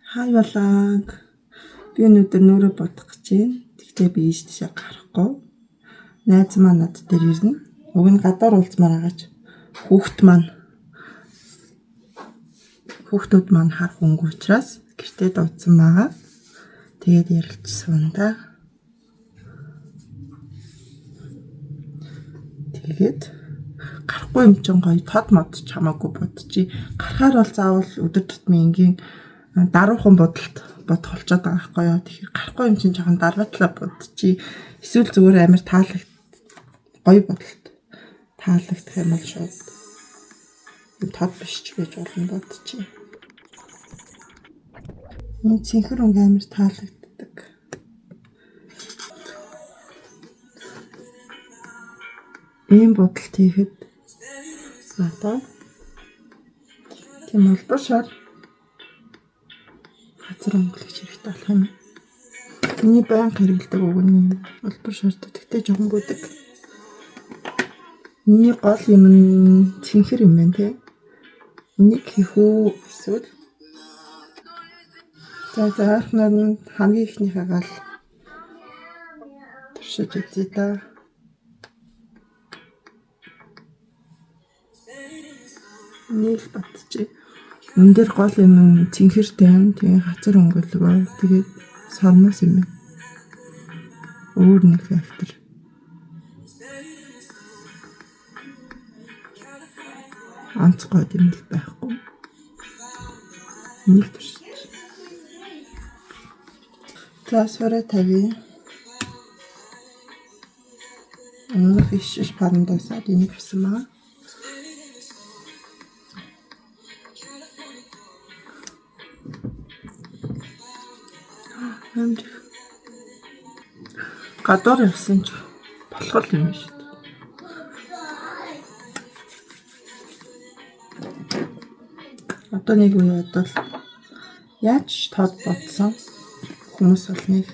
Хай балааг. Би өнөөдөр нүрээ будах гэж байна. Тэгтээ би ийш тийшээ гарахгүй. Найз маань над дээр ирнэ. Уг нь гадуур уулзмаар байгаач хүүхэд маань хүүхдүүд маань харах өнгө учраас гэртээ дуудсан байгаа. Тэгээд ярилцсан да. Тэгээд гарахгүй юм чинь гоё тод мод ч хамаагүй будчих. Гарахаар бол заавал өдөр тутмын энгийн даруухан бодолт бодох болчиход байгаа байхгүй юу. Тэгэхээр гарахгүй юм чинь жоохон дарваатлаа будчих. Эсвэл зүгээр амар таалагд гоё бодолт таалагдах юм бол шууд тод биш ч байж болно будчих. Энэ цэнхэр өнгө амар таалагддаг. Ийм бодолт хийхэд надад тийм улбар шар газар өнгөлөж хэрэгтэй болох юм. Миний байнга хэрэглэдэг уг нь улбар шартай. Тэгтээ жоохон бүдэг. Миний гол юм нь цэнхэр юм байна те. Энийг хийх үү эсвэл за ойрхоноор нь хамгийн ихнийхээ гал туршиж үзье да. Энийг л бодчих. Энэ дээр гол юм нь цэнхэртэй байна. Тэгээ хацар өнгөлөгөө. Тэгээд сормоос юм байна. Өөр нэг фактор. Онцгой юм л байхгүй. Энийг туршиж. За сураа тавья. Өмнөх иш парандасаад энийг авсан байгаа. Гадуур явсан ч болох юм шүү дээ. Одоо нэг үе бодвол яаж тод бодсон хүмүүс бол нэг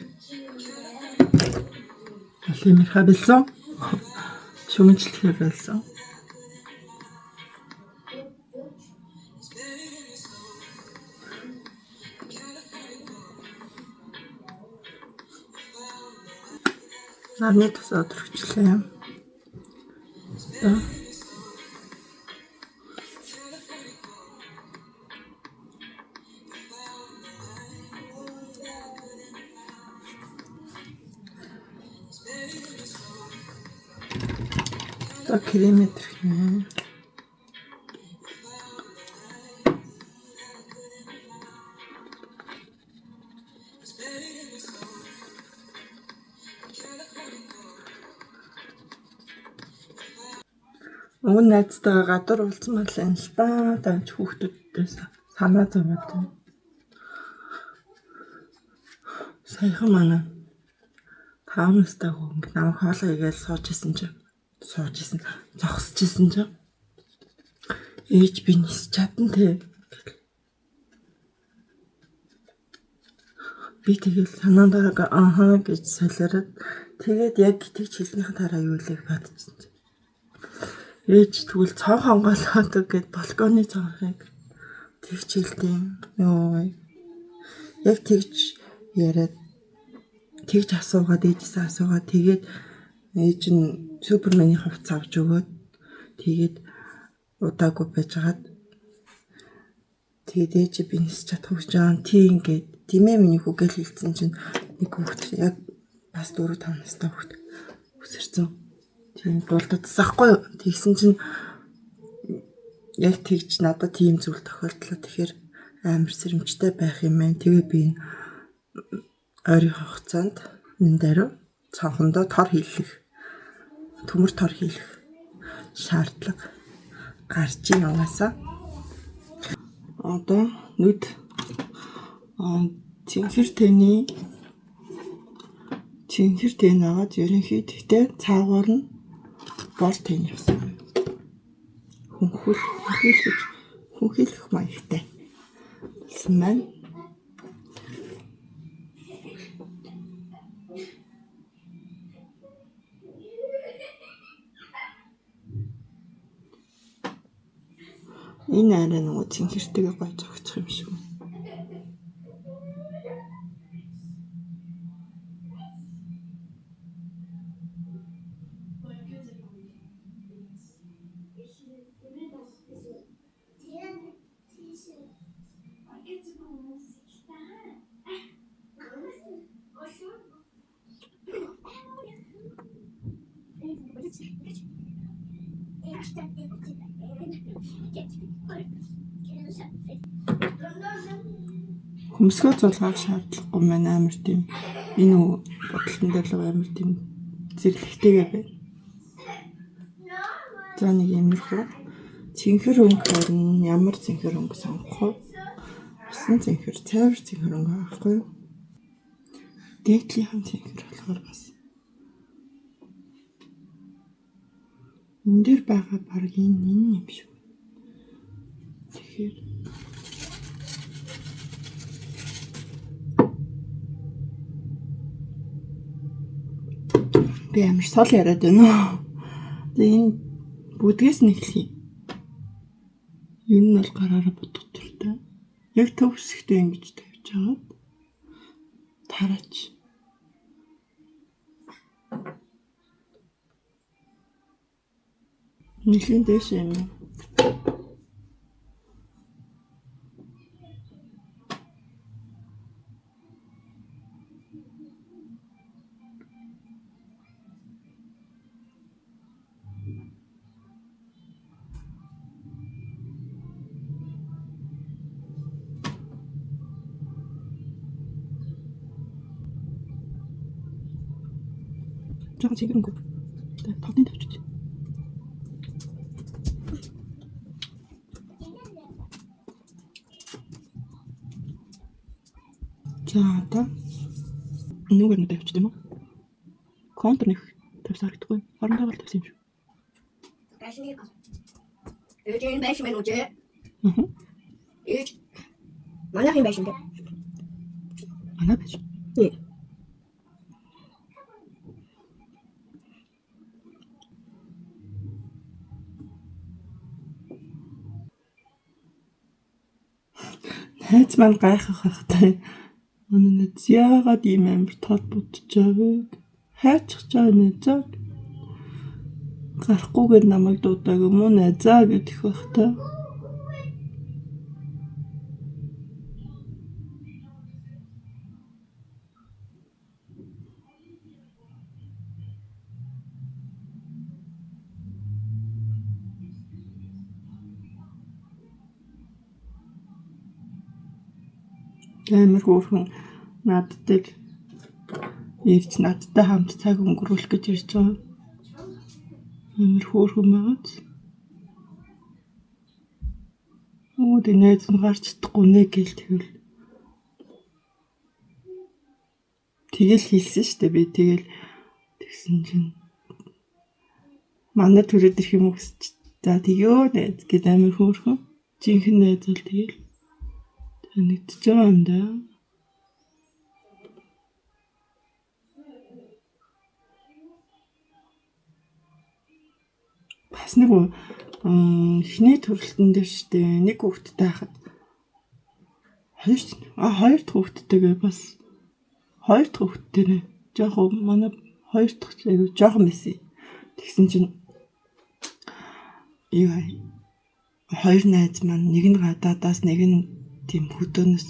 алимэрхэ билсэн. Шүмжлэхээ болсон. Нарны тусаа өдрөгчлээ. Одоо крем өдрөхнэ. Уг нь найзтайгаа гадуур уулзмаар л байна л да. Тааж хүүхдүүдээс санаа зовоод байна. Саяхан манай 5 настай хүү ингэ намайг хоолоо игээл сууж исэн чинь зогсож исэн чинь ээж би нисч чадна те. Би тэгэл санаан дараагаа ааха гэж солиороод тэгээд яг тэгж хэлснийхээ дараа юу илээг бодчихсон чинь ээж тэгвэл цонх онгойлгоод гэд балконы цонхыг тэгж хэлдэм. Йоо. Яг тэгж яриад тэгж асуугаад ээжээсээ асуугаад тэгээд ээж нь Супермений хувцас авч өгөөд тэгээд удаагүй байжгаад тэгээд ээж би нисч чадах гэж байгаа. Тийм гээд тимээ миний хүү гэл хэлсэн чинь нэг хүүхэд яг бас 4 5 настай хүүхэд үсэрсэн. Тийм дуулдагдсан хгүй юу. Тэгсэн чинь яг тэгж надад тийм зүйл тохиолдлоо. Тэгэхээр амар сэрэмжтэй байх юм байна. Тэгээ би энэ ойрын хугацаанд энэ даруй цонхондоо тор хийлэх, төмөр тор хийлэх шаардлага гарч ийн угаасаа. Одоо нүд цэнхэр тэний цэнхэр тэн агаад ерөнхий тэгтээ цаагуур нь бор тэн явсан. Хүнхэлэх маягтай болсон байна. Энэ арай нөгөө цэнхэртэйгээ гоё зохицох юм шиг. Хөмсгөө зулгаах шаардлагагүй маань амар тийм энэ бодолтон дээр л амар тийм зэрлэгтэйгээ байна. За нэг иймэрхүү цэнхэр өнгө харин ямар цэнхэр өнгө сонгох вэ? Усан цэнхэр, цайвар цэнхэр өнгө авахгүй юу? Дээдлийнхэн цэнхэр болохоор бас энэ дээр байгаа баг энэ юм шиг. Тэгэхээр би амар сул яриад байна уу? Тэгээ энэ бүдгээс нь эхлэе. Ер нь бол гараараа будах дуртай. Яг төв хэсэгтээ ингэж тавьж хагаад тараач. Нэлийн дээш юм. Жоохон цэнхэр өнгө. Талдын тавьчих. За одоо нүгээр нь тавьчих юм уу? Контур нэх тавьсан харагдахгүй. Орондоо бол тавьсан юм шиг. Байшин. Ээж энэ байшин мэн үжээ. Аа. Ээж. Манайхын байшин дээ. Манай байшин. Тий. Найз маань гайхах байхтай. Манай найз яагаад ийм амар тод будаж байгаа вэ? Хайчих чаа найзаа. Гарахгүйгээр намайг дуудаг юм уу найзаа гэдэх байх та. Амар хөөрхөн над дээр ирж надтай хамт цаг өнгөрүүлэх гэж ирж байгаа. Амар хөөрхөн байгааз. Өө тэ найз нь гарч чадахгүй нэ гэл тэгэл. Тэгэл хэлсэн штэ би тэгэл тэгсэн чинь манай төрөд ирэх юм уу гэсэн чи за тэгөө найз гэд амар хөөрхөн. Жинхэнэ найз бол тэгэл танигдж байгаа юм да. Бас нэг эхний төрөлтөн дээр штэ нэг хүүхэдтэй хахад хоёр дахь хүүхэдтэйгээ бас хоёр дахь хүүхэдтэй нэ. Жохон манай хоёр дахь айгүй жоохон байсан. Тэгсэн чинь юу хоёр найз маань нэг нь гадаадаас нэг нь тийм хөдөөнөөс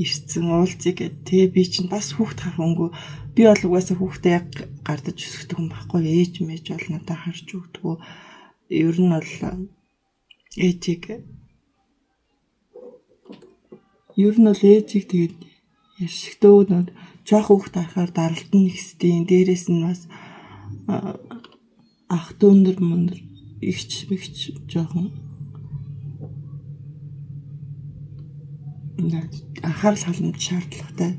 ирсэн уулзъя гэд. Тэгээ би чинь бас хүүхд харах өнгөө би бол угаасаа хүүхдээ яг гардаж өсгдөг юм байхгүй. Ээж мэж бол надад харж өгдөгөө. Ер нь бол ээжийг ер нь бол ээжийг тэгээд ярьшигтөө нөө жоох хүүхд харахаар даралт нь ихсдیں۔ Дээрээс нь бас ах дүүнэр мөнөр игч мэгч жоохон анхаарал халамж шаардлагатай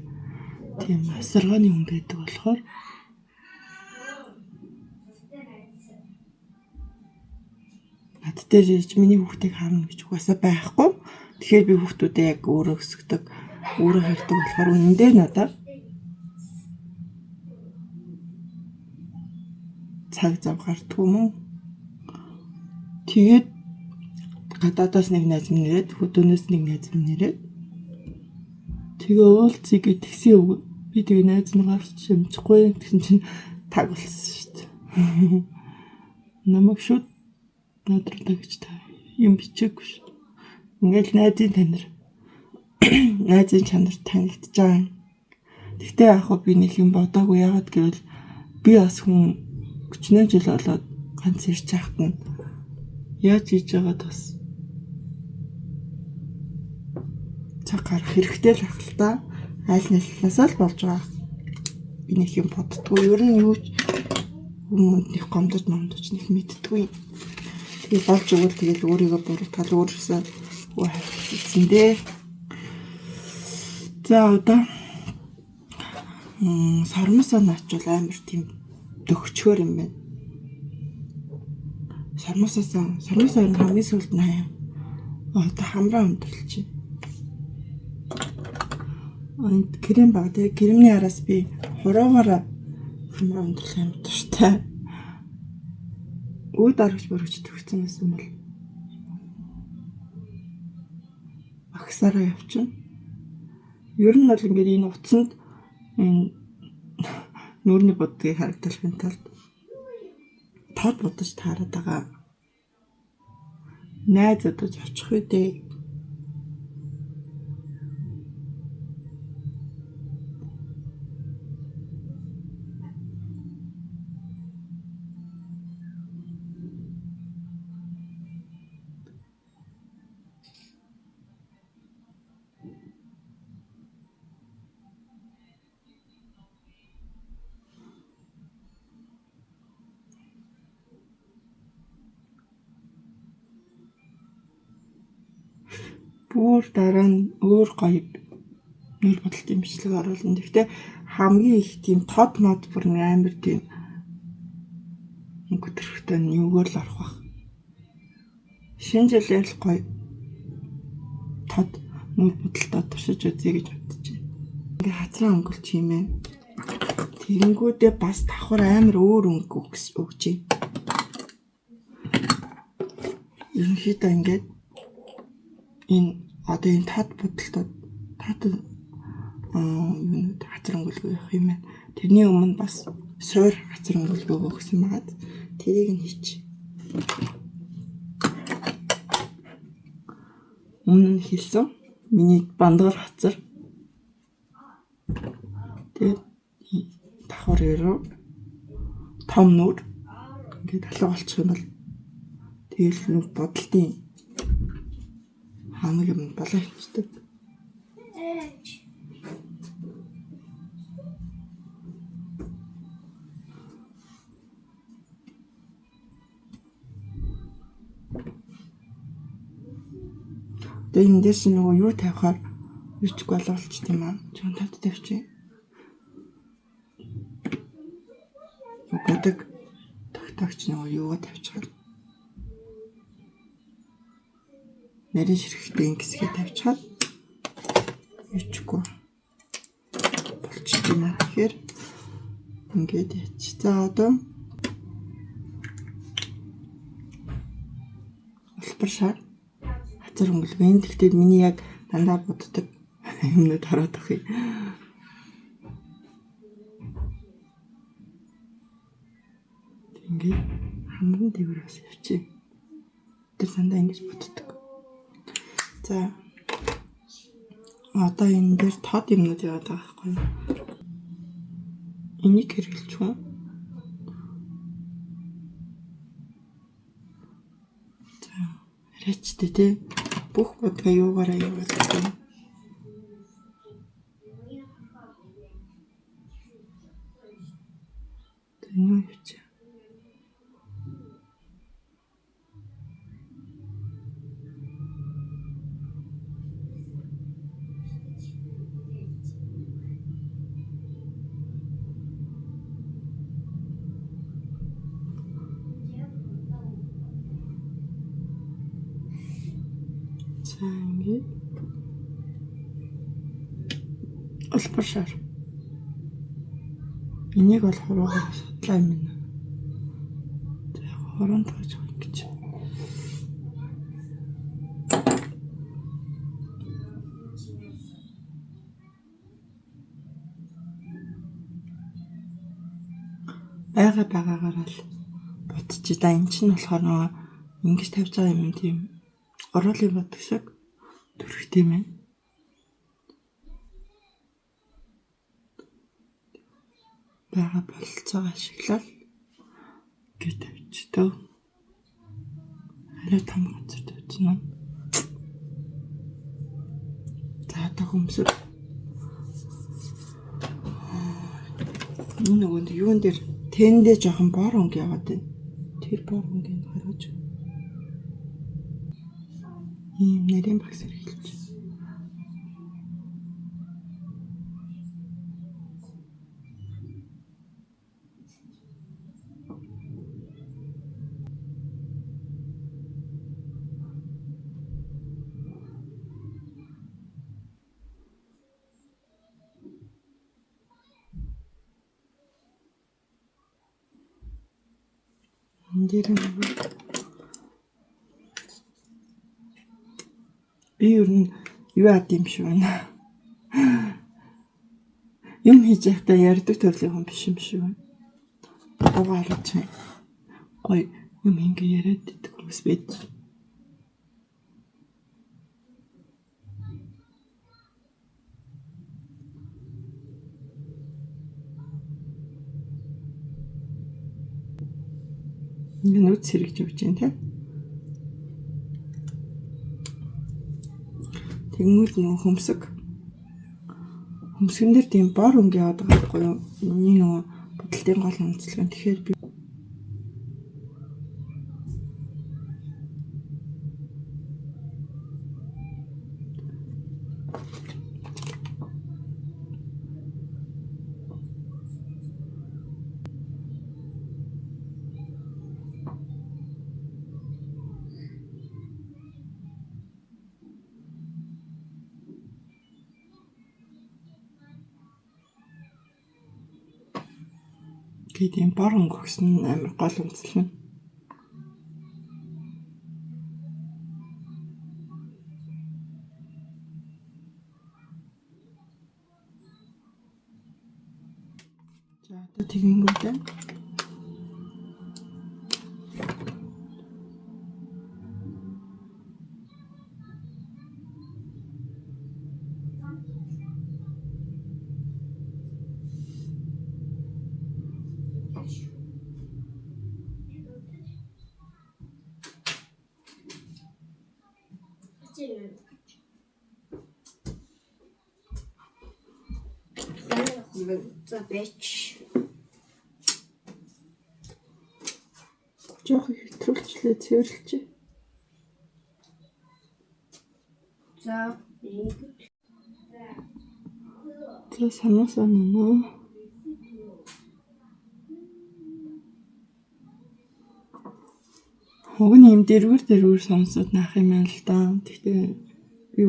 тийм асаргааны хүн байдаг болохоор над дээр ирж миний хүүхдийг харна гэж угаасаа байхгүй. Тэгэхээр би хүүхдүүдээ яг өөрөө өсгөдөг, өөрөө хардаг болохоор үнэндээ надад цаг зав гардгүй юм уу? Тэгээд гадаадаас нэг найз минь нэрээд, хөдөөнөөс нэг найз минь нэрээд тэгээ уулзъя гэж тэгсэн үг. Би тэгээ найз нь гарч амжихгүй гэсэн чинь таг болсон шүү дээ. Намайг шууд над руу тагч та юм бичээгүй шүү. Ингээл найзын танаар найзын чанар танигдж байгаа юм. Тэгтээ яг хөө би нэг юм бодоогүй. Яагаад гэвэл би бас хүн 40 жил болоод ганц ирж байхад нь Яаж хийж байгаад бас цаг гарах хэрэгтэй л ах л та. Айл нэлнээсээ л болж байгаа. Би нэг юм боддгоо. Ер нь юу ч хүмүүнд нэг гомдож момдож нэг мэддэггүй. Тэгээ болж өгвөл тэгэл өөрийгөө буруутгаал өөрөөсөө хайрлцсан дээ. За одоо сормосоо наачвал амар тийм дөгчхөр юм байна. Сормосоос сормосоо ер нь хамгийн сүүлд нь хаяа. Одоо хамраа өндөрлөж байна. Энд крем баг. Тэгээ кремний араас би хуруугаараа хамраа өндөрлөх юм дуртай. Үүд аргач бүргч төгссөн байсан бол багсаараа явчихна. Ер нь бол ингээд энэ утсанд энэ нүүрний будгийг харагдуулахын тулд тод будаж таарад байгаа. Найз одоо очих үү дээ. Бүр дараа нь өөр гоё нүүр будалтын бичлэг оруулна. Гэхдээ хамгийн их тийм тод мод бүр амар тийм өнгө төрхтэй нь юугаар л орох бах. Шинэ жилээр л гоё тод нүүр будалтаа туршиж үзье гэж бодож байна. Ингээ хацраа өнгөлч юм ээ. Тэгэнгүүтээ бас давхар амар өөр өнгө өгч байна. Ерөнхийдөө ингээд энэ одоо энэ тод будалтууд тод юунууд хацар өнгөлгөө явах юм байна. Тэрний өмнө бас суур хацар өнгөлгөө өгсөн байгаад тэрийг нь хийчих. Өмнө нь хэлсэн миний бандгар хацар. Тэгээд давхар ерөө том нүр ингээд алга болчих юм бол тэгэл нэг бодолтын хамаг юм болоо явчихдаг. Тэгээ энэ дээр чинь нөгөө юу тавихаар юучгүй болоо болчих юм аа. Чон тод тавьчих. Будаг тогтоогч нөгөө юугаа тавьчихвал нарийн ширхэгтэй ингэсгээ тавьчихад юучгүй болчих юм аа. Тэгэхээр ингээд яач. За одоо улбар шар хацар өнгөлгөө. Энэ тэгтээ миний яг дандаа буддаг юмнууд ороод авах юм. Ингээд хамран дэвэр бас явчих. Тэр дандаа ингэж буддаг. За одоо энэ дээр тод юмнууд яваад байгаа байхгүй юу? Энийг хэрэглэж үү? За арайчтай тий. Бүх будгаа юугаараа яваад байгаа юм. Тэр юу явчих. За ингээд улбар шар. Энийг бол хуруугаар судлаа юм байна. За хуруунд тааж ингэж. Бага багаагаар л бутчих да. Энд чинь болохоор нөгөө ингэж тавьж байгаа юм тийм оруулын бодог шиг төрхтэй юм байна. Бага бололцоогоо ашиглаад ингэ тавьчихдөө. Арай том газар тавьчихна. За одоо хөмсөг. Энэ нөгөө юун дээр тэндээ жоохон бор өнгө яваад байна. Тэр бор өнгийг гаргаж ийм нарийн багс хэрэглэж байна. Энэ дээр нөгөө би ер нь юу ад юм шиг байна. Юм хийж байхдаа ярьдаг төрлийн хүн биш юм шиг байна. Угаарч гоё юм ингэ яриад идэх хүмүүс байж. Ингээ нүд сэргэж өгч юм те. Тэнгүүл нөгөө хөмсөг. Хөмсгөн дээр тийм бор өнгө яваад байгаа байхгүй юу? Миний нөгөө будалтын гол онцлог нь. Тэгэхээр би гээд ийм бор өнгө өгсөн нь амар гол онцлог нь. За одоо тэгэнгүүтээ За бэч. жоох хэтрүүлчлээ цэвэрлжээ. За ингэ. За санаасаа нөө. Уг нь юм дэрвэр дэрвэр сонсоод наах юм байна л да. Гэхдээ би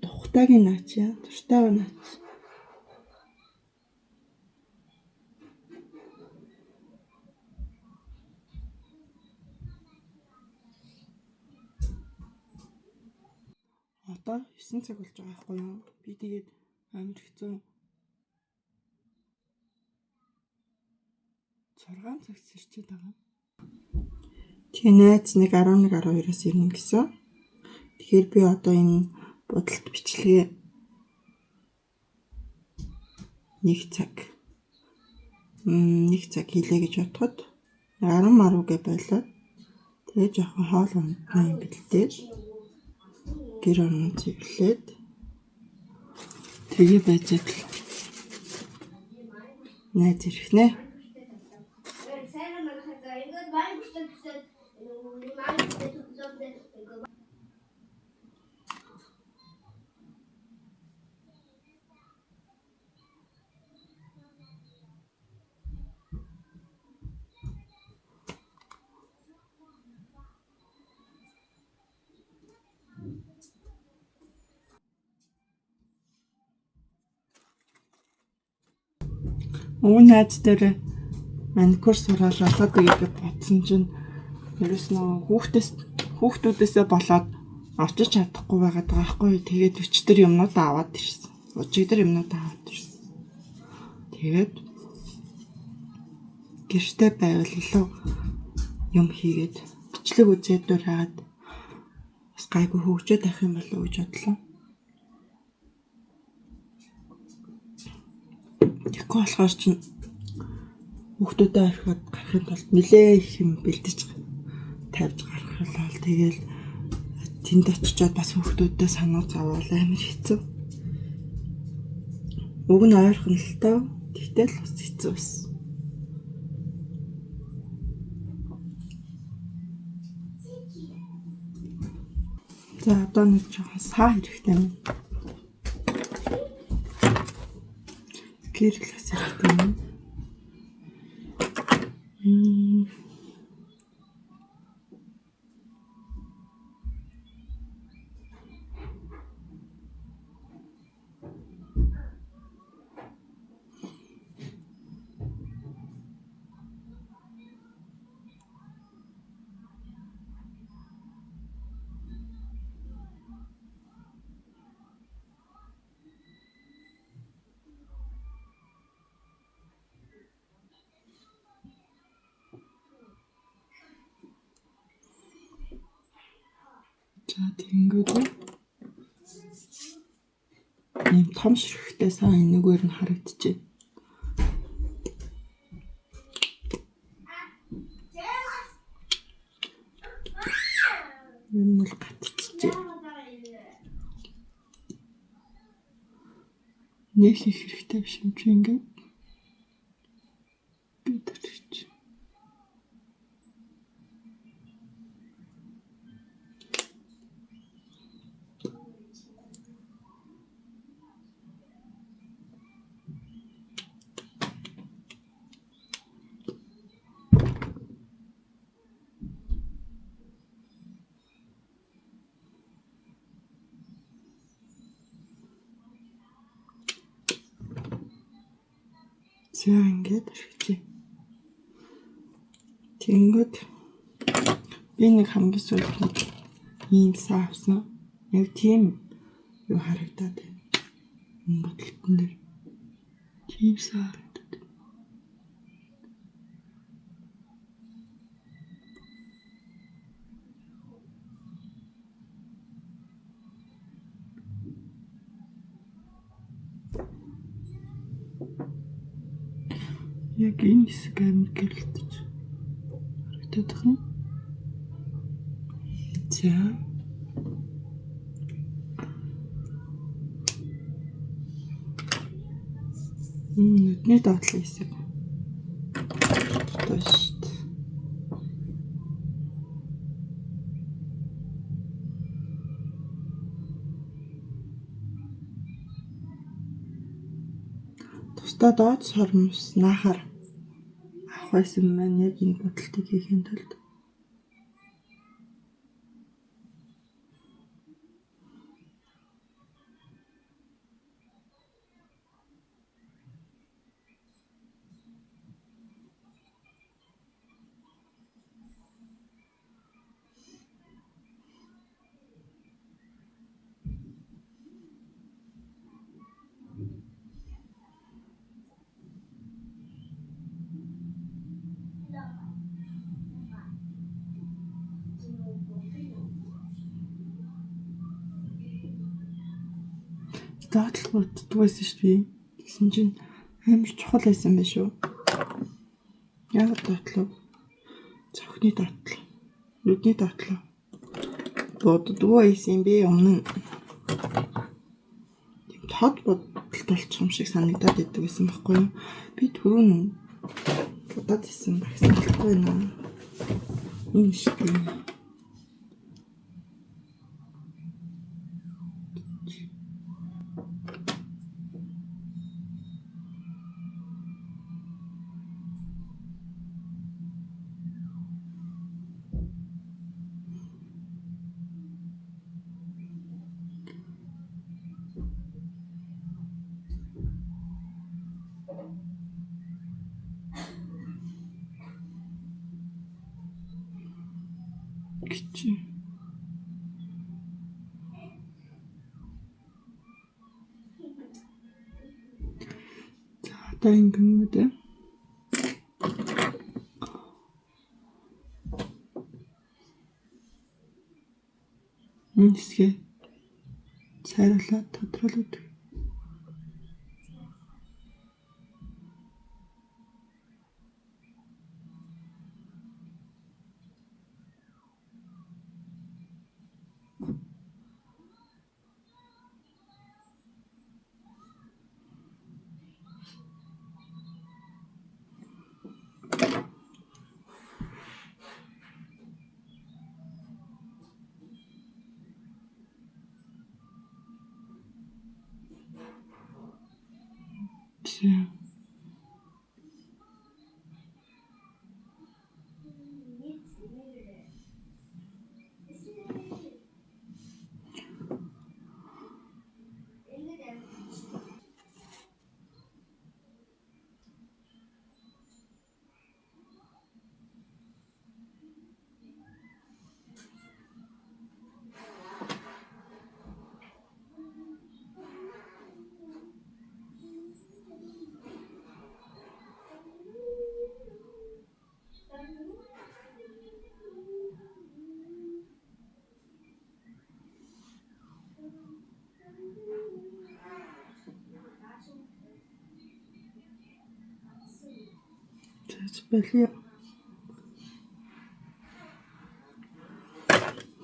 тухтагийн наач яа. Дуртай наач. Одоо 9 цаг болж байгаа байхгүй юу? Би тэгээд амар хэцүү 6 цагт сэрчээд байгаа. Тэгээ найз нэг 11 12-оос ирнэ гэсэн. Тэгэхээр би одоо энэ будалт бичлэгээ 1 цаг 1 цаг хийлээ гэж бодоход 10 10 гэ байлаа. Тэгээ жоохон хоол ундна юм бэлдээд гэр орноо цэвэрлээд тэгээ байж л найз ирэх нэ. Сайн манайхаа за ингээд баян гүртэл гэсэн маань гүртэл ингээд Өвөн найз дээр маникюр сураал болоод гэж бодсон чинь ерөөс нөө хүүхдүүдээсээ болоод очиж чадахгүй байгаад байгаа байхгүй. Тэгээд өчтөр юмнуудаа аваад ирсэн. Өчигдөр юмнуудаа аваад ирсэн. Тэгээд гэртээ байвал илүү юм хийгээд бичлэг үзээд дураад бас гайгүй хөгжөөд авах юм болов уу гэж бодлоо. Тэгэхгүй болохоор чинь хүүхдүүдээ орхиод гарахын тулд нэлээ их юм бэлдэж Тавьж гаргахлаа. Тэгэл тэнд очичоод бас хүүхдүүдтэй санаа зовоол амар хэцүү. Уг нь ойрхон л тоо. Тэгтэл бас хэцүү байсан. За одоо нэг жоохон саа хэрэгтэй юм. Гэрэл бас хэрэгтэй юм. За тэгэнгүүт ийм том ширхэгтэй сан энэгээр нь харагдчихэв. Юм бол гатчихжээ. Нэг их хэрэгтэй биш юм чи ингээд би төрчих. За ингээд орхичих. Тэнгүүд би нэг хамгийн сүүлд нэг ийм саа авсан. Яг тийм юу харагдаад байна. Энэ бодолтон дээр тийм саа харагдаад байна. Яг энэ хэсэг амар гэрэлтэж харагдаад байх юм. За. Нүдний доотлын хэсэг. Одоо шүү дээ. Тусдаа доод сормос наахаар авах байсан маань яг энэ бодолтыг хийхин тулд. Доотлох боддог байсан шүү дээ. Тэгсэн чинь амар чухал байсан байх шүү. Яг доотлоо. Цохны доотлоо. Нүдний доотлоо. Боддгоо байсан юм бэ өмнө нь. Тийм тод бодолт болчих юм шиг санагдаад идэв байсан байхгүй юу? Би түрүүн бодоод исэн багс болохгүй наа. Энэ шүү дээ. Гэж. За одоо ингэнгүүт энэ хэсгээ цайруулаад тодруулаад. За. Болио.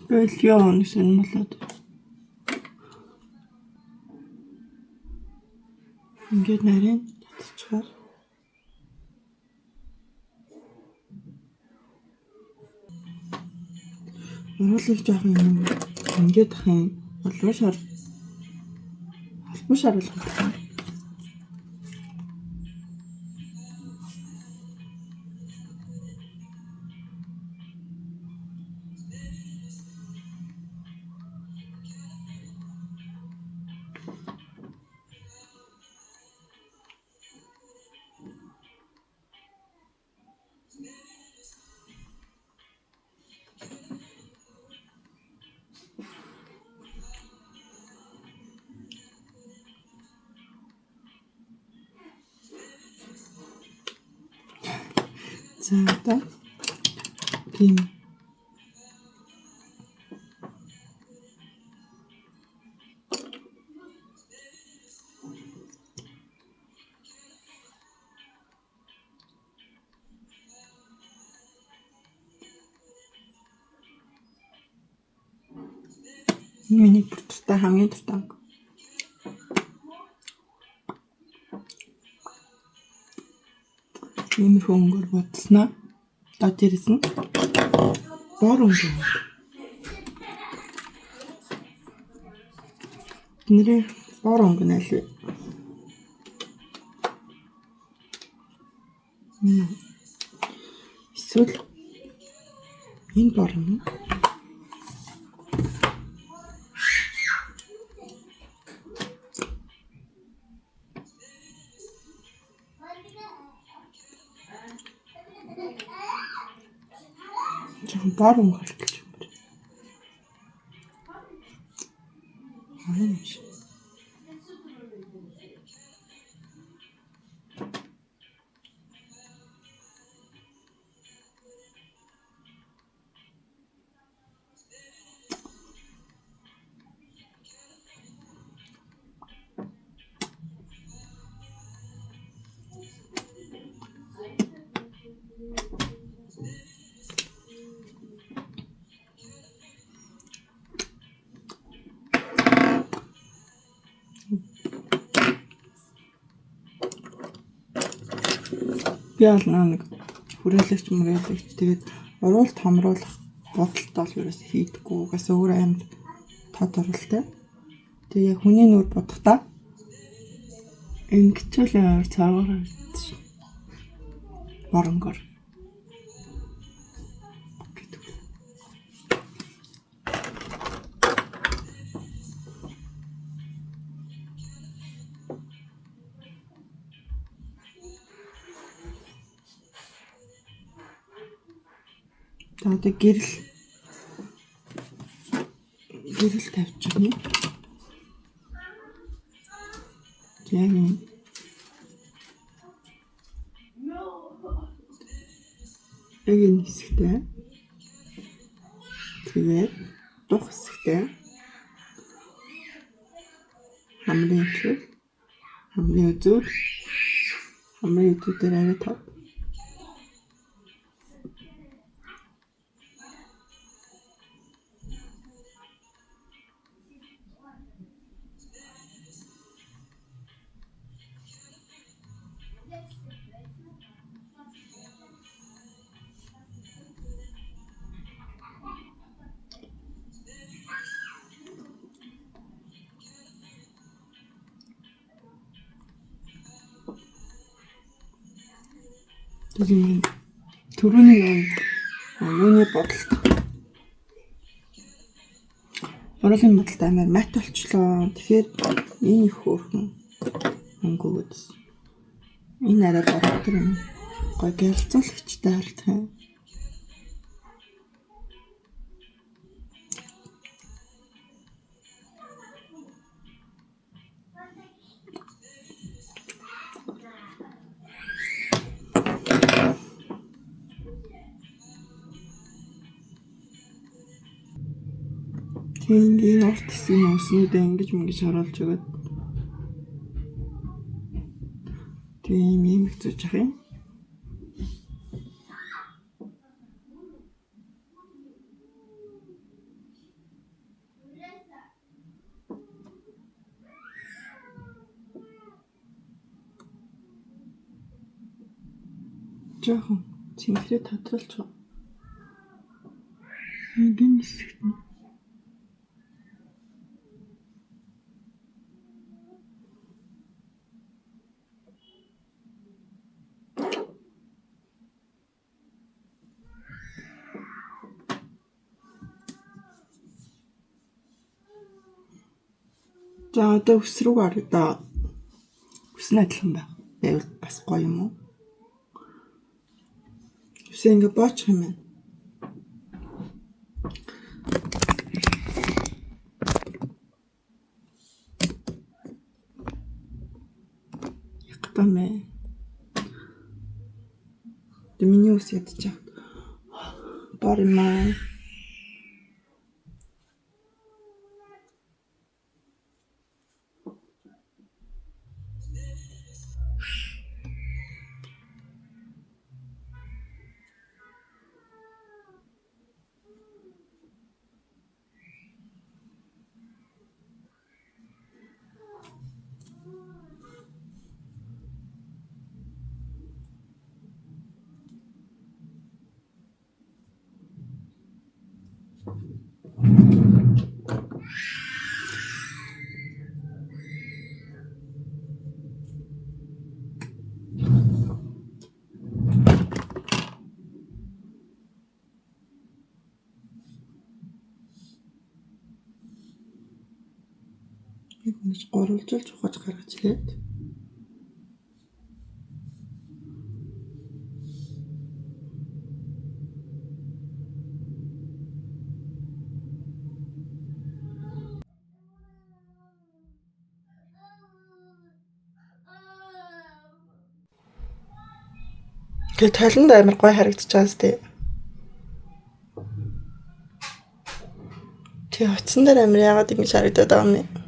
Болио нэг сонирмолоод. Ингээд нарийн татчихаар. Уруулыг жоохон юм ингээд ах юм албан шар болгох. За одоо тийм миний дуртай хамгийн дуртай өнгө. Иймэрхүү өнгөөр будснаа. Одоо дээрэс нь бор өнгө. Нэрээ бор өнгө нь аль вэ? Эсвэл энэ бор нь. Жоохон бор өнгө харагдаж байна. Аа юм шиг. Би бол нэг хүрээлэгч мөрээлэгч тэгээд уруулт хамруулах бодолтой бол ерөөс хийдэггүй. Угаасаа өөр амар тод оруултай. Тэгээ яг хүний нүур бодохдоо ингэчүүл амар царгаар харагдчих. Боронгоор. Гэдэг. За одоо гэрэл тавьчихна. Яг юм. Яг энэ хэсэгтэй. Тэгээд дух хэсэгтэй. Хамрын эхлэл, хамрын үзүүр, хамрын үзүүр дээр арай тав. Тийм түрүүний юуны бодолт. Уруулын бодолт амар мат болчлоо. Тэгэхээр энэ их хөөрхөн өнгө өгөөд. Энэ арай бодтор юм. Гой гялцуулагчтай харагдах юм. Тийм энэ урт хэсгийн өснүүдээ ингэж мөнгөж харуулж өгöd. Тийм юм их зүүж ах юм. Жохон цэнхрээ тодруулж байгаа. Энэ хэсэгт нь За одоо өс рүү орё доо. Өс нь адилхан байх. Байвал бас гоё юм уу? Өсөө ингээ боочих юм байна. Ягтамэ. Тэ миний ус ядчих. Бор юм аа. Яг ингэж гурвалжуулж ухаж гаргаж ирээд тэгээ таланд амар гоё харагдаж байгаа сте. Тэгээ утсан дээр амар яагаад ингэж харагдаад байгаа юм бэ?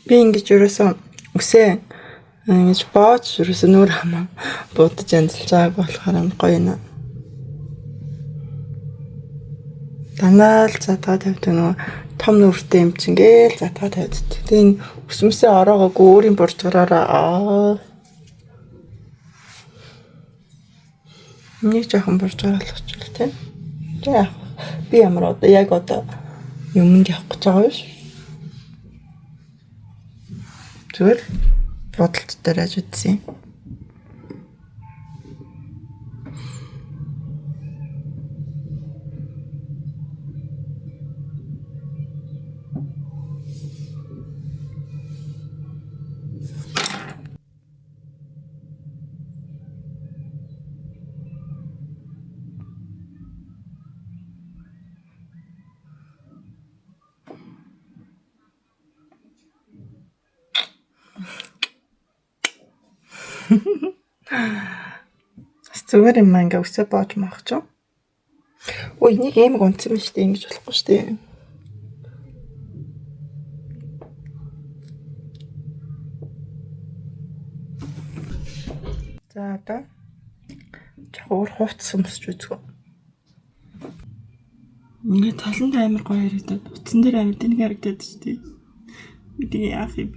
Би ингэж ерөөсөө үсээ ингэж боож ерөөсөө нүүр хамаа будаж янзлж байгааг болохоор амар гоё юм. Дандаа л задгаа тавьдаг нөгөө том нүртэй юм чинь гээл задгаа тавьдаг. Тэгээ энэ өсмөсөө ороогоогүй өөрийн буржгараараа нэг жоохон буржгаар болгочихвол тийм. За яах вэ? Би ямар одоо яг одоо юмд явах гэж байгаа юм биш. Зүгээр бодолт дээр аж үзсэн. Зүгээр юм ингээ өсөө боож маах ч юм. Ой энийг эмэг унтсан юм шүү дээ. Ингэж болохгүй шүү дээ. За одоо жоохон өөр хувцас өмсч үзгөө. Ингээ таланд амар гоё харагдаад, утсан дээр амар тэнэг харагдаад шүү дээ. Би тэгээ яах юм?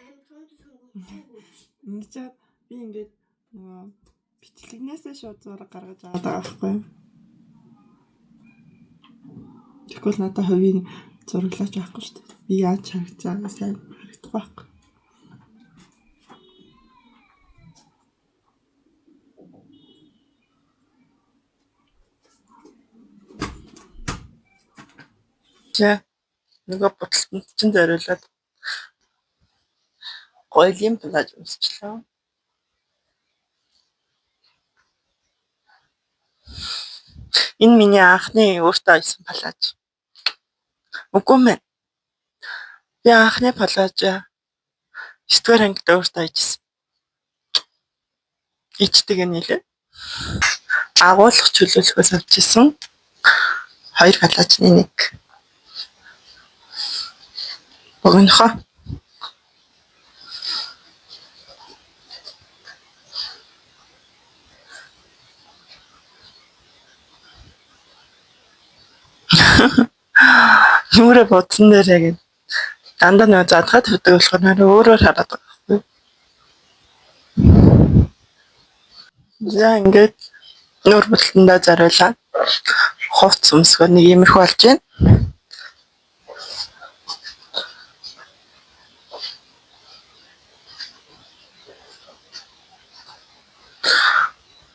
Аим тунд сонгох. Ингэж би ингээд нөгөө бичлэгнээсээ шууд зураг гаргаж аваад байгаа байхгүй юу? Тэгвэл надад хувийн зураглаач байхгүй шүү дээ. Би яаж харагдаж байгааг сайн харагдах байхгүй. За нөгөө будалтанд чинь зориулаад гоёлын плаж өмсчлөө. Энэ миний анхны өөртөө оёсон плаж. Үгүй мэн. Би анхны плаж 9 дугаар ангид өөртөө оёжсэн. Ичдэг нь нэлээ. Агуулгах чөлөөлөхөөс авч исэн хоёр плажны нэг. Богинохоо. Нүрэ бодсон дээр яг дандаа нөгөө задгаа тавьдаг болохоор нэр өөрөөр хараад байгаа байхгүй. За ингээд нүүр будалтандаа зориулаад хувцас өмсгөө нэг иймэрхүү болж байна.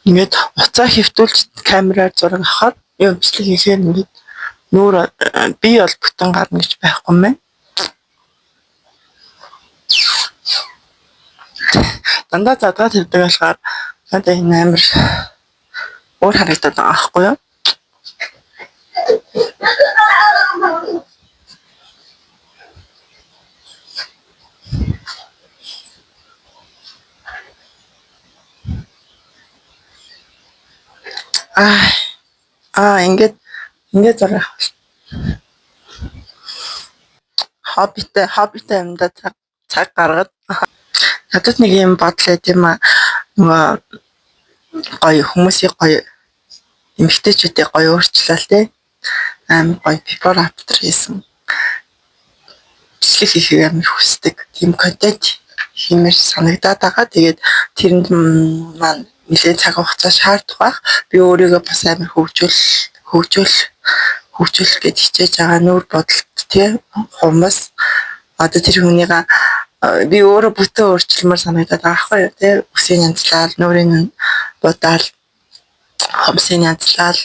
Ингээд уцаа хэвтүүлж камераар зураг авахад юм бичлэг хийхээр ингээд нүүр би бол бүтэн гарна гэж байхгүй юм байна. Дандаа задгаа тавьдаг болохоор надад энэ амар өөр харагдаад байгаа байхгүй юу? Аа ингээд ингээд зураг авах. Хоббитой юмдаа цаг гаргад. Надад нэг юм бодлоо тийм аа, нөгөө гоё хүмүүсийг гоё эмэгтэйчүүдийг гоё өөрчлөөл те. Амар гоё before after хийсэн. Бичлэг хийхийг амар хүсдэг. Тийм контент хиймээр санагдаад байгаа. Тэгээд тэрэнд маань нэлээд цаг хугацаа шаардах байх. Би өөрийгөө бас амар хөгжүүлэх гэж хичээж байгаа. Нүүр бодолт тий хумс одоо тэр хүнийга би өөрөө бүтэн өөрчлөмөр санагдаад байгаа байхгүй юу тий. Үсийг янзлал, нүрийн будаал, хумсыг янзлал,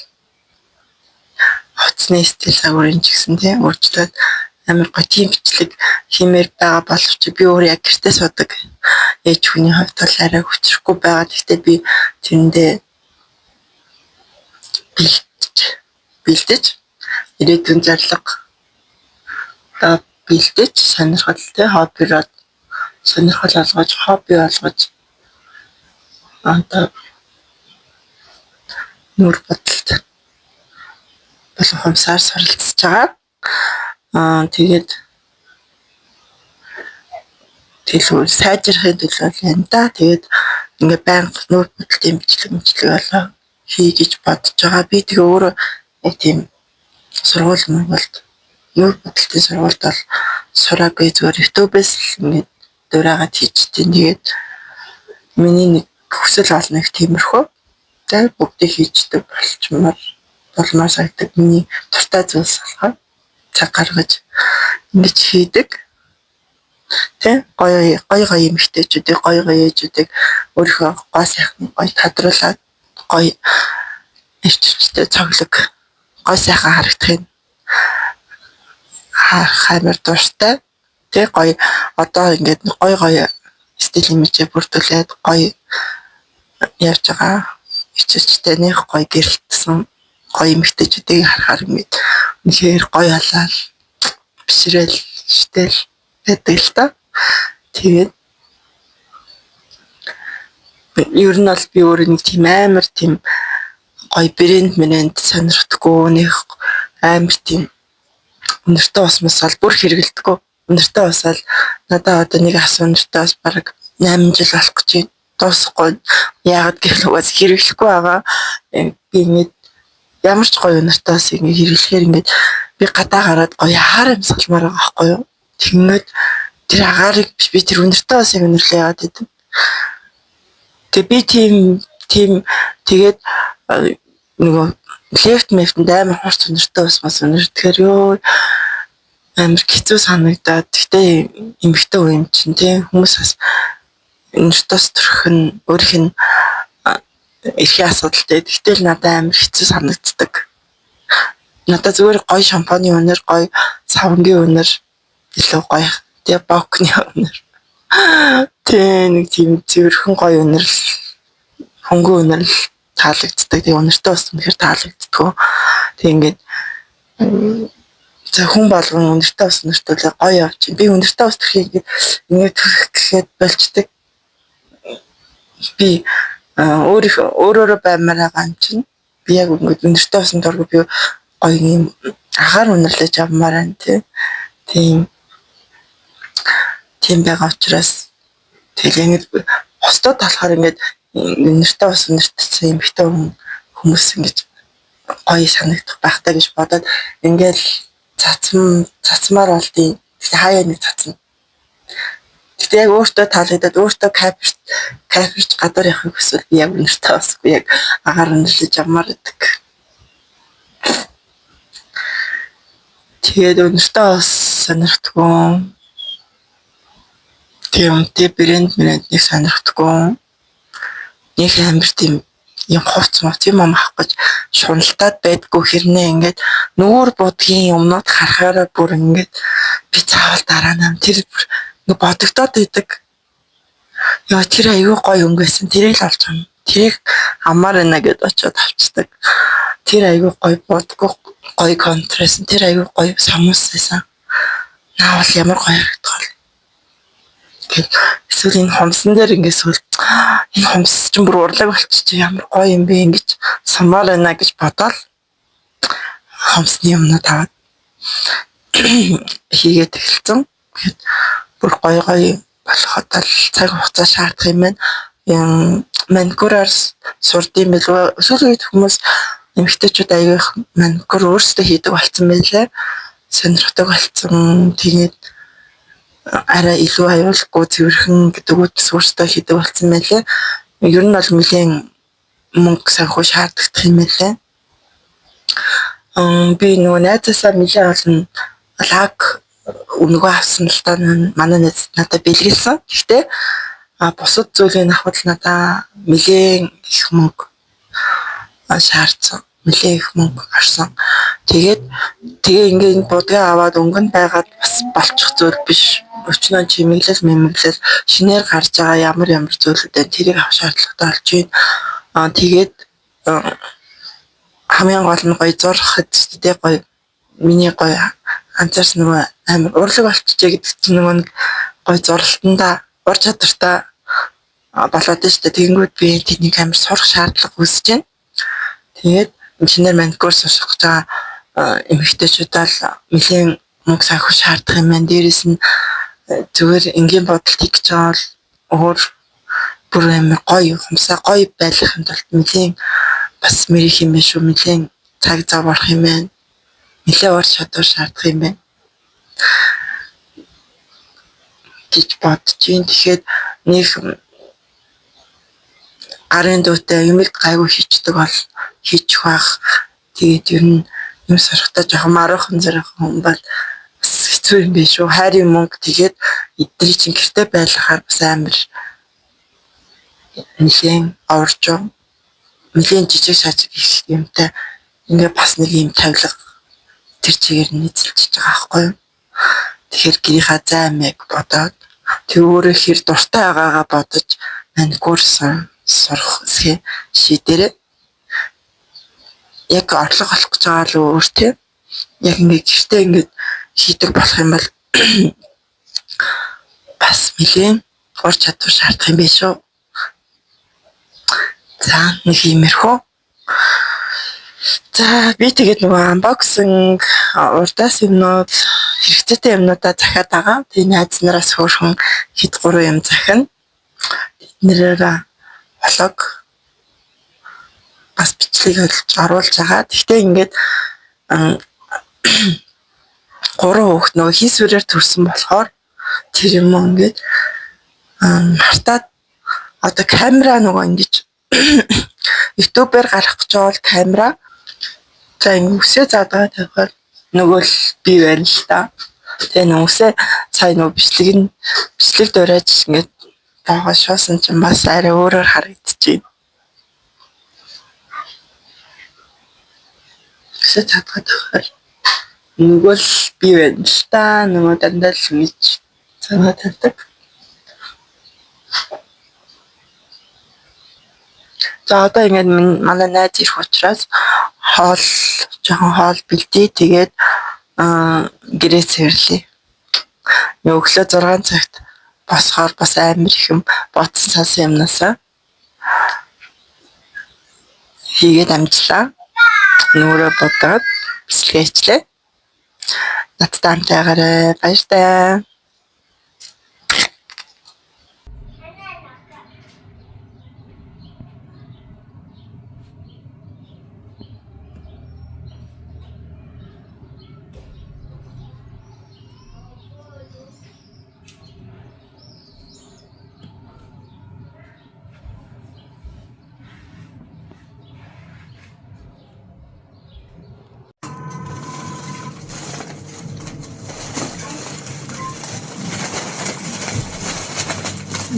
хувцсны стил загварын ч гэсэн тий өөрчлөөд амар гоё тийм бичлэг хиймээр байгаа боловч би өөрөө яг гэртээ судаг ээж хүний хувьд бол арай хүчрэхгүй байгаа. Гэхдээ би тэрэндээ бэлдэж ирээдүйн зорилго одоо бэлдэж сонирхол тий хоббироо сонирхол олгож хобби болгож одоо нүүр бодолт болон хумсаар суралцж байгаа. Аа тэгээд төлөв сайжрахын төлөө л байна да. Тэгээд ингээ байнга нүүр бодолтын бичлэг болоо хий гэж бодож байгаа. Би тэгээ өөрөө яг тийм сургууль Монголд нүүр бодолтын сургуульд бол сураагүй, зүгээр YouTube-ээс л ингээд дураагаад хийжтiin. Тэгээд миний нэг хүсэл бол нэг тиймэрхүү. За бүгдийг хийждэг болчмоор болмоор санагддаг. Миний дуртай зүйлс болохоор цаг гаргаж ингэж хийдэг. Тэ гоё гоё гоё эмэгтэйчүүдийг гоё гоё ээжүүдийг өөрийнхөө гоо сайхныг гоё тодруулаад гоё эрч хүчтэй цоглог гоо сайхан харагдахыг харах амар дуртай. Тэ гоё одоо ингээд гоё гоё стил имижээ бүрдүүлээд гоё явж байгаа. Эрч хүчтэй нэг гоё гэрэлтсэн гоё эмэгтэйчүүдийг харахаар ингээд үнэхээр гоё халаал бишрээл штэл байдаг л та. Тэгээд Ер нь бол би өөрөө нэг тийм амар тийм гоё брэнд мрэнд сонирхдаггүй, нэг амар тийм үнэртэй ус мус бол бүр хэрэглэдэггүй. Үнэртэй ус бол надад одоо нэг ас үнэртэй ус бараг 8 жил болох гэж байна. Дуусахгүй. Яагаад гэвэл угаас хэрэглэхгүй байгаа. Би ингээд ямар ч гоё үнэртэй ус ингээд хэрэглэхээр ингээд би гадаа гараад гоё агаар амьсгалмаар байгаа байхгүй юу? Тэгмээд тэр агаарыг би тэр үнэртэй усыг үнэрлээ яваад идэв. Тэгээ би тийм тэгээд нөгөө лефт мефтэнд амар хурц үнэртэй ус мас үнэртэхээр ёо амар хэцүү санагдаад. Гэхдээ эмэгтэй үе юм чинь тий хүмүүс бас үнэртэй ус төрөх нь өөрийнх нь эрхийн асуудалтай. Тэгтэл надад амар хэцүү санагддаг. Надад зүгээр гоё шампуны үнэр, гоё савнгийн үнэр илүү гоё. Тэгээ бокны үнэр. Тэ нэг тийм цэвэрхэн гоё үнэр л хөнгөн үнэр л таалагддаг. Тэгээ үнэртэй бас үнэхээр таалагддаг. Тэг ингээд за хүн болгон үнэртэй бас үнэртэй л гоё явж. Би үнэртэй бас төрхийг ингээд ингээд төрөх гэхэд болчдөг. Би өөрөөрөө баймаар байгаа юм чинь би яг ингээд үнэртэй басан дургу би гоё юм агаар үнэрлэж авмаар байна тий. Тийм байгаа учраас тэгэл ингээд бусдад болохоор ингээд үнэртэй бас үнэртсэн эмэгтэй хүмүүс ингэж гоё санагдах байх таа гэж бодоод ингээл цацмаар болдیں۔ Тэгтээ хаяа нэг цацна. Тэгтээ яг өөртөө таалагдаад өөртөө кайферч гадуур явахыг хүсвэл би яг үнэртэй басгүй яг агаар үнэрлэж авмаар байдаг. Тэгээд үнэртэй бас сонирхдаггүй. Тийм үнэтэй брэнд мрэнд нэг сонирхдаггүй. Нэг амар тийм юм хувц муц юм авах гэж шуналтаад байдгүй хэрнээ ингээд нүүр будгийн юмнууд харахаараа бүр ингээд би заавал дараа нам тэр бүр нэг бодогдоод байдаг. Яа тэр аюу гоё өнгө байсан. Тэрийг л олж авна. Тэрийг амаар байна гэд очиод авчдаг. Тэр аюу гоё будгүй гоё контраст. Тэр аюу гоё самус байсан. Наавал ямар гоё харагдах вэ? Эсвэл энэ хумсан дээр ингээд эсвэл энэ хумс чинь бүр урлаг болчих ямар гоё юм бэ ингэж сумаар байна гэж бодоол хумсны юмнууд аваад хийгээд эхэлсэн. Тэгэхээр бүр гоё гоё болоход л цаг хугацаа шаардах юм байна. Маникюраар сурдсан билүү. Сүүлийн үед хүмүүс эмэгтэйчүүд аягүй их маникюр өөрсдөө хийдэг болсон байлээ. Сонирхдаг болсон. Тэгээд арай илүү аюулгүй цэвэрхэн гэдэг үгс өөрсдөө хийдэг болсон байлээ. Ер нь бол нэлээн мөнгө санхүү шаардлагатай юм байлээ. Би нөгөө найзаасаа нэлээн олон лак өнгөө авсан л да манай найз надад бэлгэлсэн. Гэхдээ бусад зүйлийг авахд надаа нэлээн их мөнгө шаардсан. Нэлээн их мөнгө орсон. Тэгээд тэгээ ингээд будгаа аваад өнгөнд байгаад бас болчих зүйл биш. Өчнөө чимэглэл мэмэглэл шинээр гарч байгаа ямар ямар зүйлүүд байна. Тэрийг авах шаардлагатай болж байна. Тэгээд хамгийн гол нь гоё зурхад тэ гоё миний гоё анзаарсан нөгөө амар урлаг болчихжээ гэдэг чинь нөгөө нэг гоё зуралтандаа ур чадвартай болоод шүү дээ. Тэгэнгүүт би тэднийг амар сурах шаардлага үүсэж байна. Тэгээд шинээр маникюр сурах гэж байгаа эмэгтэйчүүдээ л нэлээн мөнгө санхүү шаардах юм байна. Дээрээс нь зүгээр энгийн бодолт хийх гэж байгаа бол өөр бүр амар гоё хумсаа гоё байлгахын тулд нэлээн бас мэрих юм байна шүү. Нэлээн цаг зав орох юм байна. Нэлээн ур чадвар шаардах юм байна гэж бодож байна. Тэгэхээр нэг гарын дүүтэй юмыг гайгүй хийчдэг бол хийчих байх. Тэгээд ер нь юм сурахтаа жоохон маруухан зэрэг хүн бол бас хэцүү юм биш үү. Хайрын мөнгө тэгээд эдний чинь гэрте байлгахаар бас амар нэлээн орж нэлээн жижиг шажиг их юмтай ингээ бас нэг юм тавилга тэр чигээр нь эзэлчихэж байгаа байхгүй юу. Тэгэхээр гэрийнхаа зай мэг бодоод тэг өөрөө хэр дуртай байгаагаа бодож маникюр сурах эсхээ шийдээрэй. Яг орлого олох гэж байгаа л өөр тийм. Яг ингээ гэртээ ингээд хийдэг болох юм бол бас нэлээн ур чадвар шаардах юм биш үү. За нэг иймэрхүү. За би тэгээд нөгөө unboxing урдаас юмнууд хэрэгцээтэй юмнуудаа захиад байгаа. Тэгээ найз нараас хөөрхөн хэд гурван юм захина. Тэднэрээр vlog бас бичлэг хөдөлж оруулж байгаа. Гэхдээ ингээд гурван хүүхэд нөгөө хин сүрээр төрсэн болохоор тэр юм уу ингээд мартаад одоо камера нөгөө ингэж YouTube-ээр гарах гэж байгаа бол камера за ингэ үсээ заадгаа тавихаар нөгөө л би байна л та. Тэгээ нөгөө үсээ сая нөгөө бичлэг нь бичлэг дуурайж ингээд тоогоо шуусан чинь бас арай өөрөөр харагдчихэв. Үсээ заадгаа тавихаар нөгөө л би байна л та. Нөгөө дандаа л ингэж занаа тавьдаг. За одоо ингээд манай найз ирэх учраас хоол жоохон хоол бэлдээ. Тэгээд гэрээ цэвэрлэе. Өглөө 6 цагт босохоор бас амар их юм бодсон сансан юмнасаа хийгээд амжлаа. Нүрээ бодоод бичлэгээ хийчлээ. Надтай хамт байгаарай. Баяртай.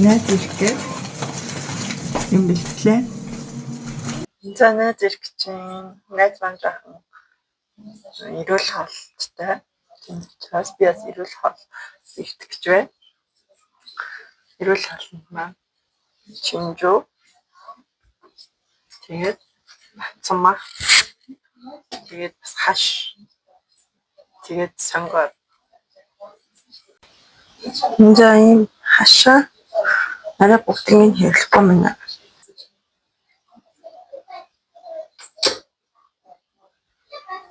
Найз ирэх гээд юм бэлтлээ. За найз ирэх гэж байна. Найз маань жоохон эрүүл хоолттой. Тийм учраас би бас эрүүл хоол бэлтгэх гэж байна. Эрүүл хоолнд маань чинжүү. Тэгээд батсан мах. Тэгээд бас хаш. Тэгээд сонгоор. За ийм хашаа арай бүгднийг хэрэглэхгүй мэн.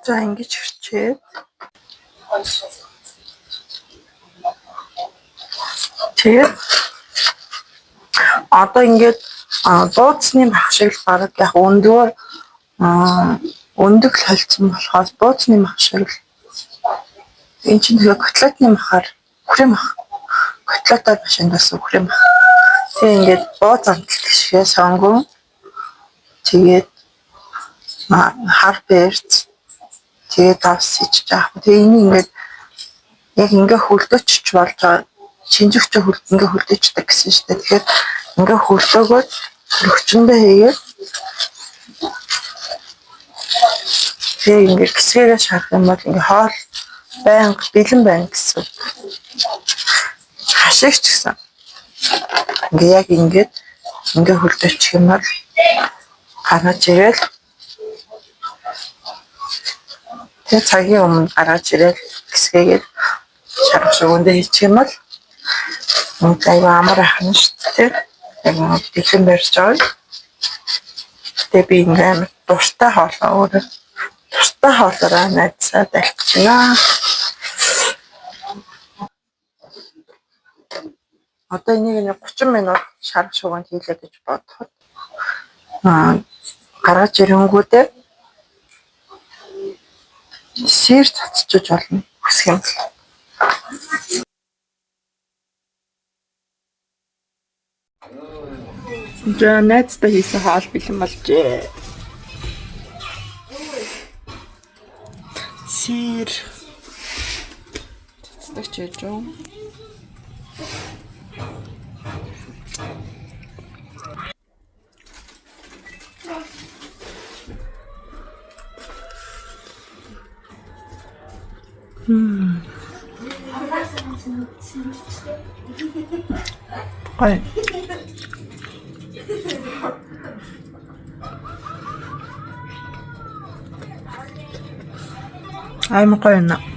За ингэж хөрчээд тэгээд одоо ингээд бууцны мах шиг л бараг яг өндгөөр өндөг л холцсон болохоор бууцны мах шиг л энэ чинь тэгээ котлетны махаар үхрийн мах котлетаар машинд бас үхрийн мах. Тэгээ ингээд бууз амтлагч шигээ сонгон тэгээд хар перц тэгээд давс хийж яах вэ? Тэгээ энийг ингээд яг ингээ хөлдөөчч болж байгаа. Шинжигч ингээ хөлдөөчдөг гэсэн шүү дээ. Тэгэхээр ингээ хөлдөөгөөд рөгчөндөө хийгээд тэгээ ингээ гисгээрээ шарах юм бол ингээ хоол байнга бэлэн байна гэсэн. Хашигч гэсэн. Ингээ яг ингээд ингээ хөлдөөчих юм бол гаргаж ирээл тэгээ цагийн өмнө гаргаж ирээл гисгээгээд шарах шүгэндээ хийчих юм бол айгүй амар ахна шүү дээ. Яг бэлэн барьж байгаа. Тэгээ би ингээ амар дуртай хоолоо өөрөө дуртай хоолоороо найзсаа дальчина. Одоо энийг нэг 30 минут шарах шуганд хийлээ гэж бодоход гаргаж ирэнгүүтээ сэр цацчиж болно хүсэх юм бол. За найзтай хийсэн хоол бэлэн болжээ. Сэр цацдаг ч яж уу. Гоё. Амар гоё юм.